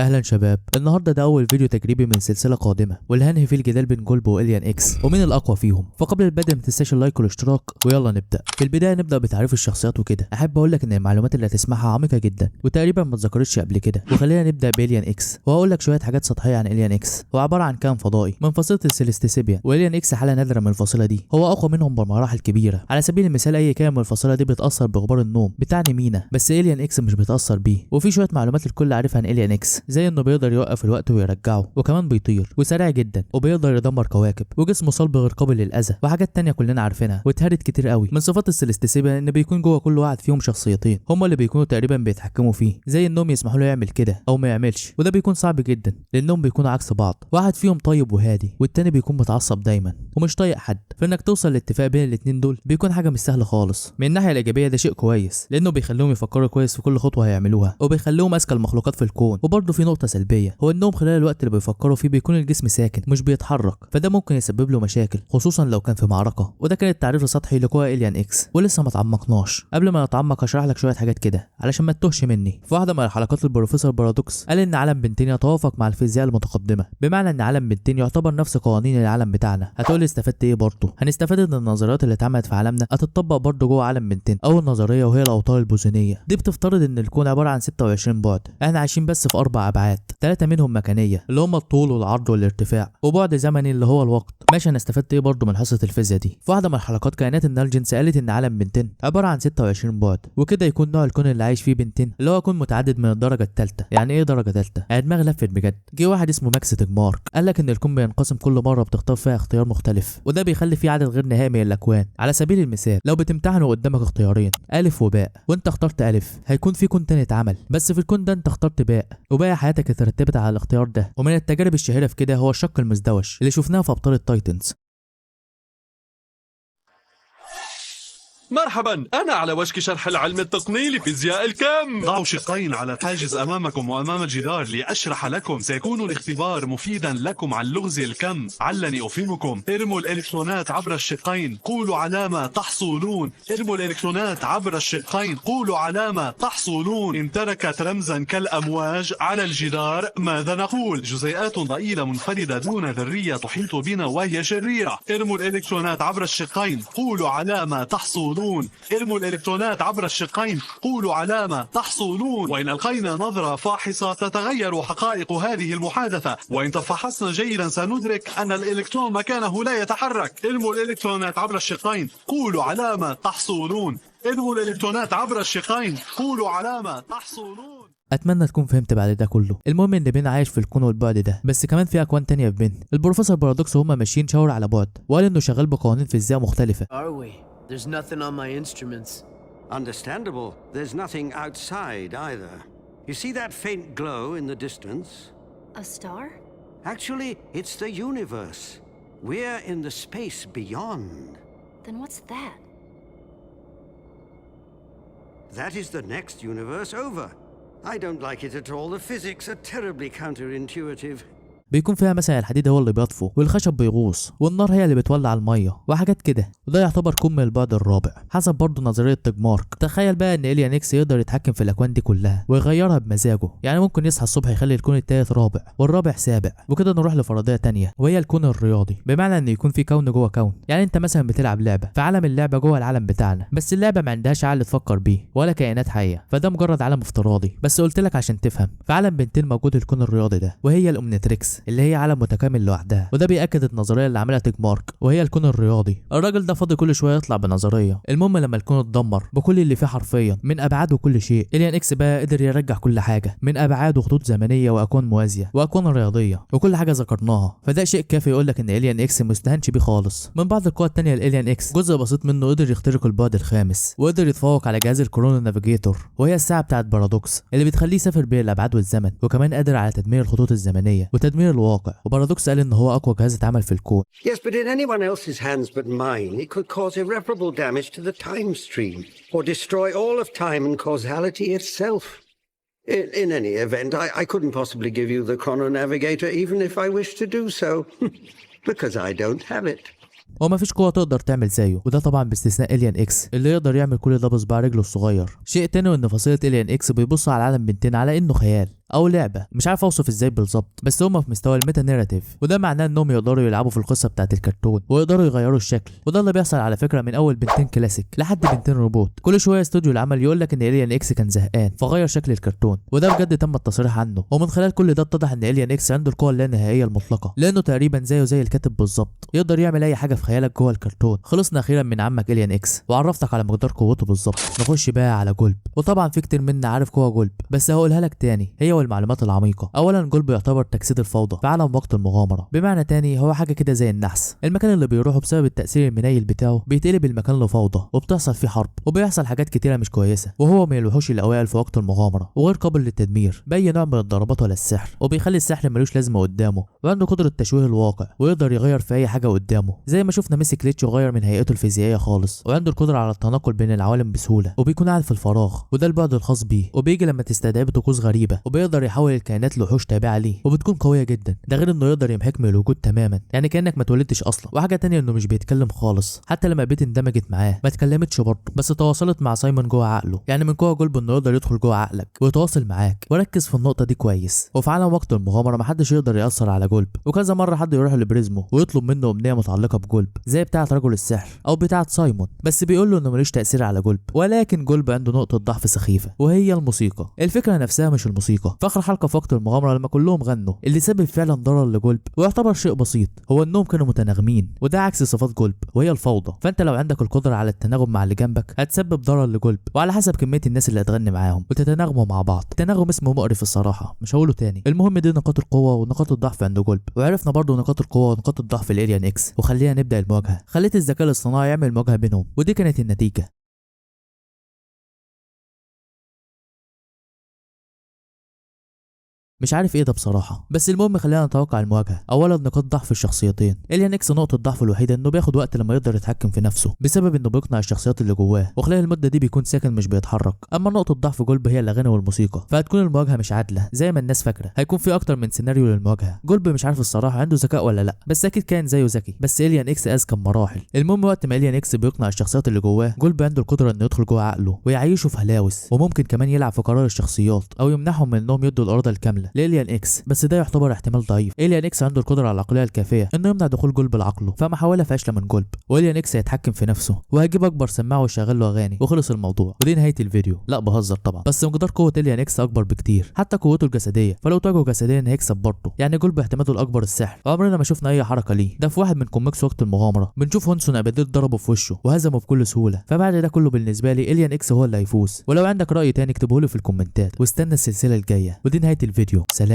اهلا شباب، النهارده ده اول فيديو تجريبي من سلسلة قادمة واللي هنهي فيه الجدال بين جولب و Alien X ومين الاقوى فيهم. فقبل البدء ما تنساش ال like والاشتراك، ويلا نبدا. في البداية نبدا بتعريف الشخصيات وكده. احب اقول لك ان المعلومات اللي هتسمعها عميقة جدا وتقريبا ما اتذكرتش قبل كده. وخلينا نبدا ب Alien X، وهقول لك شوية حاجات سطحية عن Alien X. هو عبارة عن كائن فضائي من فصيلة ال Celestisapien، و Alien X حاله نادرة من الفصيله دي. هو اقوى منهم بمراحل كبيرة. على سبيل المثال اي كائن من الفصيله دي بيتاثر بغبار النوم بتاع مينا، بس Alien X مش بيتاثر بيه. وفي شوية معلومات الكل عارفها عن Alien X، زي انه بيقدر يوقف الوقت ويرجعه، وكمان بيطير وسريع جدا، وبيقدر يدمر كواكب، وجسمه صلب غير قابل للاذى، وحاجات تانية كلنا عارفينها واتهرت كتير قوي. من صفات ال Celestisapien ان بيكون جوه كل واحد فيهم شخصيتين هما اللي بيكونوا تقريبا بيتحكموا فيه، زي انهم يسمحوا له يعمل كده او ما يعملش، وده بيكون صعب جدا لانهم بيكونوا عكس بعض. واحد فيهم طيب وهادي، والتاني بيكون متعصب دايما ومش طايق حد، فانك توصل لاتفاق بين الاتنين دول بيكون حاجة مش سهلة خالص. من الناحية الايجابية ده شيء كويس لانه بيخليهم يفكروا كويس في كل خطوة هيعملوها، وبيخليهم اذكى المخلوقات في الكون. وبرضه في نقطة سلبية، هو انهم خلال الوقت اللي بيفكروا فيه بيكون الجسم ساكن مش بيتحرك، فده ممكن يسبب له مشاكل خصوصا لو كان في معركة. وده كان التعريف السطحي لقوى Alien X، ولسه ما تعمقناش. قبل ما نتعمق هشرح لك شوية حاجات كده علشان ما تتوهش مني. في واحدة من الحلقات البروفيسور بارادوكس قال ان عالم بنتين يتوافق مع الفيزياء المتقدمة، بمعنى ان عالم بنتين يعتبر نفس قوانين العالم بتاعنا. هتقولي استفدت ايه؟ برضه هنستفاد ان النظريات اللي اتعملت في عالمنا هتطبق برضه جوه عالم بنتين. اول نظرية وهي الاوتار البوزونيه، دي بتفترض ان الكون عبارة عن 26 بعد، احنا عايشين بس في 4 ابعاد، 3 منهم مكانيه اللي هم الطول والعرض والارتفاع، وبعد زمني اللي هو الوقت. ماشي، انا استفدت ايه برضه من حصة الفيزياء دي؟ في واحدة من الحلقات كائنات ال Naljians قالت ان عالم بنتين عبارة عن 26 بعد، وكده يكون نوع الكون اللي عايش فيه بنتين اللي هو كون متعدد من الدرجة الثالثة. يعني ايه درجه ثالثة؟ يعني دماغي لفت بجد. جه واحد اسمه ماكس تجمارك قال لك ان الكون بينقسم كل مرة بتختار فيها اختيار مختلف، وده بيخلي فيه عدد غير نهائي من الاكوان. على سبيل المثال لو بتمتحن وقدامك اختيارين الف وباء، وانت اخترت الف، هيكون في كون تاني اتعمل، بس في الكون ده انت اخترت باء، وباقي حياتك اترتبت على الاختيار ده. ومن التجارب الشهيرة في كده هو الشق المزدوج اللي شفناه في ابطال التايتنز. مرحبا، أنا على وشك شرح العلم التقني لفيزياء الكم. ضعوا شقين على الحاجز أمامكم وأمام الجدار لأشرح لكم. سيكون الاختبار مفيدا لكم عن لغز الكم. علني أفهمكم. ارموا الإلكترونات عبر الشقين، قولوا على ما تحصلون. ارموا الإلكترونات عبر الشقين، قولوا على ما تحصلون. إن تركت رمزا كالأمواج على الجدار ماذا نقول؟ جزيئات ضئيلة منفردة دون ذرية تحيط بنا وهي شريرة. ارموا الإلكترونات عبر الشقين، قولوا على ما تحصلون. ارموا الإلكترونات عبر الشقين، قولوا على ما تحصلون. وإن ألقينا نظرة فاحصة تتغير حقائق هذه المحادثة، وإن تفحصنا جيدا سندرك أن الإلكترون مكانه لا يتحرك. ارموا الإلكترونات عبر الشقين، قولوا على ما تحصلون. ارموا الإلكترونات عبر الشقين، قولوا على ما تحصلون. اتمنى تكون فهمت بعد ده كله. المهم ان بين عايش في الكون والبعد ده، بس كمان في اكوان تانية في بين. البروفيسور بارادوكس وهما ماشيين شاور على بعد وقال انه شغال بقوانين فيزياء مختلفة. Are we? There's nothing on my instruments. Understandable. There's nothing outside either. You see that faint glow in the distance? A star? Actually, it's the universe. We're in the space beyond. Then what's that? That is the next universe over. I don't like it at all. The physics are terribly counterintuitive. بيكون فيها مثلا الحديد هو اللي بيطفو، والخشب بيغوص، والنار هي اللي بتولع المية، وحاجات كده. وده يعتبر كون من البعد الرابع حسب برضه نظرية تجمارك. تخيل بقى ان Alien X يقدر يتحكم في الاكوان دي كلها ويغيرها بمزاجه. يعني ممكن يصحى الصبح يخلي الكون التالت رابع والرابع سابع. وكده نروح لفرضيه تانية وهي الكون الرياضي، بمعنى ان يكون في كون جوه كون. يعني انت مثلا بتلعب لعبه في عالم اللعبة جوه العالم بتاعنا، بس اللعبة ما عندهاش عقل تفكر بيه ولا كائنات حيه، فده مجرد عالم افتراضي. بس قلت لك عشان تفهم، في عالم بنتين موجود الكون الرياضي ده، وهي ال Omnitrix اللي هي عالم متكامل لوحدها. وده بيأكد النظرية اللي عملها تجمارك وهي الكون الرياضي. الراجل ده فاضي كل شوية يطلع بنظرية. المهم لما الكون اتدمر بكل اللي فيه حرفيا من ابعاد وكل شيء، Alien X بقى قدر يرجع كل حاجة من ابعاد وخطوط زمنية واكوان موازية واكوان رياضية وكل حاجة ذكرناها. فده شيء كافي يقول لك ان Alien X مستهانش بيه خالص. من بعض القوى الثانية ل Alien X جزء بسيط منه قدر يخترق البعد الخامس، وقدر يتفوق على جهاز ال Chrono Navigator وهي الساعة بتاعت بارادوكس اللي بتخليه يسافر بين الابعاد والزمن، وكمان قادر على تدمير الخطوط الزمنية وتدمير الواقع. وبارادوكس قال ان هو اقوى جهاز اتعمل في الكون. Yes, but in anyone else's hands but mine, it could cause irreparable damage to the time stream, or destroy all of time and causality itself. In any event, I couldn't possibly give you the Chrono Navigator even if I wished to do so, because I don't have it. هو مفيش قوة تقدر تعمل زيه، وده طبعا باستثناء Alien X اللي يقدر يعمل كل ده بصباع رجله الصغير. شيء تاني ان فصيلة Alien X بيبص على عالم بنتين على انه خيال او لعبه، مش عارف اوصف ازاي بالظبط، بس هم في مستوى ال meta narrative، وده معناه انهم يقدروا يلعبوا في القصة بتاعه الكرتون ويقدروا يغيروا الشكل. وده اللي بيحصل على فكرة من اول Ben 10 كلاسيك لحد Ben 10 روبوت. كل شوية استوديو العمل يقول لك ان Alien X كان زهقان فغير شكل الكرتون، وده بجد تم التصريح عنه. ومن خلال كل ده اتضح ان Alien X عنده القوة اللانهائيه المطلقة، لانه تقريبا زيه زي الكاتب بالظبط، يقدر يعمل اي حاجة في خيالك جوه الكرتون. خلصنا اخيرا من عمك Alien X وعرفتك على مقدار قوته بالظبط. نخش بقى على جولب، وطبعا في كتير منا عارف قوة جولب، بس هقولها لك تاني هي والمعلومات العميقة. اولا جولب يعتبر تجسيد الفوضى في عالم وقت المغامرة، بمعنى تاني هو حاجة كده زي النحس، المكان اللي بيروحه بسبب التاثير المنيل بتاعه بيتقلب المكان لفوضى وبتحصل فيه حرب وبيحصل حاجات كتيرة مش كويسة. وهو من الوحوش الاوائل في وقت المغامرة وغير قابل للتدمير باي نوع من الضربات ولا السحر، وبيخلي السحر ملوش لازمه قدامه، وعنده قدره تشويه الواقع ويقدر يغير في اي حاجة قدامه زي ما شفنا مسك ليتش وغير من هيئته الفيزيائية خالص. وعنده القدرة على التنقل بين العوالم بسهولة، وبيكون قاعد في الفراغ وده البعد الخاص بيه، وبيجي لما تستدعيه بطقوس غريبة، وبيقدر يحول الكائنات لوحوش تابعه ليه وبتكون قوية جدا. ده غير انه يقدر يمحيك من الوجود تماما، يعني كانك ما اتولدتش اصلا. وحاجه تانية انه مش بيتكلم خالص، حتى لما بيت اندمجت معاه ما اتكلمتش برضه، بس تواصلت مع سايمون جوه عقله. يعني من قوة جولب انه يقدر يدخل جوه عقلك ويتواصل معاك، وركز في النقطة دي كويس. وفي عالم وقت المغامرة محدش يقدر ياثر على جولب، وكذا مرة حد يروح لبريزمو ويطلب منه امنية متعلقه بجولب زي بتاعه رجل السحر او بتاعه سايمون، بس بيقول له انه ملوش تاثير على جولب. ولكن جولب عنده نقطة ضعف سخيفة وهي الموسيقى. الفكرة نفسها مش الموسيقى. في اخر حلقة في وقت المغامرة لما كلهم غنوا، اللي سبب فعلا ضرر لجولب ويعتبر شيء بسيط هو انهم كانوا متناغمين، وده عكس صفات جولب وهي الفوضى. فانت لو عندك القدرة على التناغم مع اللي جنبك هتسبب ضرر لجولب، وعلى حسب كمية الناس اللي هتغني معاهم وتتناغموا مع بعض. تناغم اسمه مقرف الصراحة، مش هقوله تاني. المهم دي نقاط القوة ونقاط الضعف عند جولب، وعرفنا برضو نقاط القوة ونقاط الضعف ل Alien X. وخلينا نبدا المواجهة. خليت الذكاء الاصطناعي يعمل مواجهة بينهم، ودي كانت النتيجة. مش عارف ايه ده بصراحة، بس المهم خلينا نتوقع المواجهة. اولا نقاط ضعف الشخصيتين. Alien X نقطة ضعفه الوحيدة انه بياخد وقت لما يقدر يتحكم في نفسه بسبب انه بيقنع الشخصيات اللي جواه، وخلال المدة دي بيكون ساكن مش بيتحرك. اما نقطة ضعف جولب هي الاغاني والموسيقى، فهتكون المواجهة مش عادلة زي ما الناس فاكره، هيكون في اكتر من سيناريو للمواجهه. جولب مش عارف الصراحة عنده ذكاء ولا لا، بس اكيد كان زيه ذكي، بس Alien X اذكى بمراحل. المهم وقت ما Alien X بيقنع الشخصيات اللي جواه، جولب عنده القدرة انه يدخل جوه عقله ويعيشه في هلاوس، وممكن كمان يلعب في قرار الشخصيات او يمنعهم من انهم يدوا الارادة الكاملة ل Alien X، بس ده يعتبر احتمال ضعيف. Alien X عنده القدرة على العقلية الكافيه انه يمنع دخول جولب لعقله، فمحاوله فاشلة من جولب. و Alien X هيتحكم في نفسه وهيجيب اكبر سماعه ويشغل له اغاني، وخلص الموضوع. ودي نهاية الفيديو. لا بهزر طبعا، بس مقدار قوة Alien X اكبر بكتير، حتى قوته الجسدية، فلو تواجهه جسديا هيكسب برضه. يعني جولب اعتماده الاكبر السحر، عمرنا ما شفنا اي حركة ليه. ده في واحد من كوميكس وقت المغامرة بنشوف هونسون ابيديل ضربه في وشه وهزمه بكل سهولة. فبعد ده كله بالنسبة لي Alien X هو اللي هيفوز. ولو عندك راي تاني اكتبه لي في الكومنتات، واستنى السلسلة الجاية. ودي نهاية الفيديو، سلام.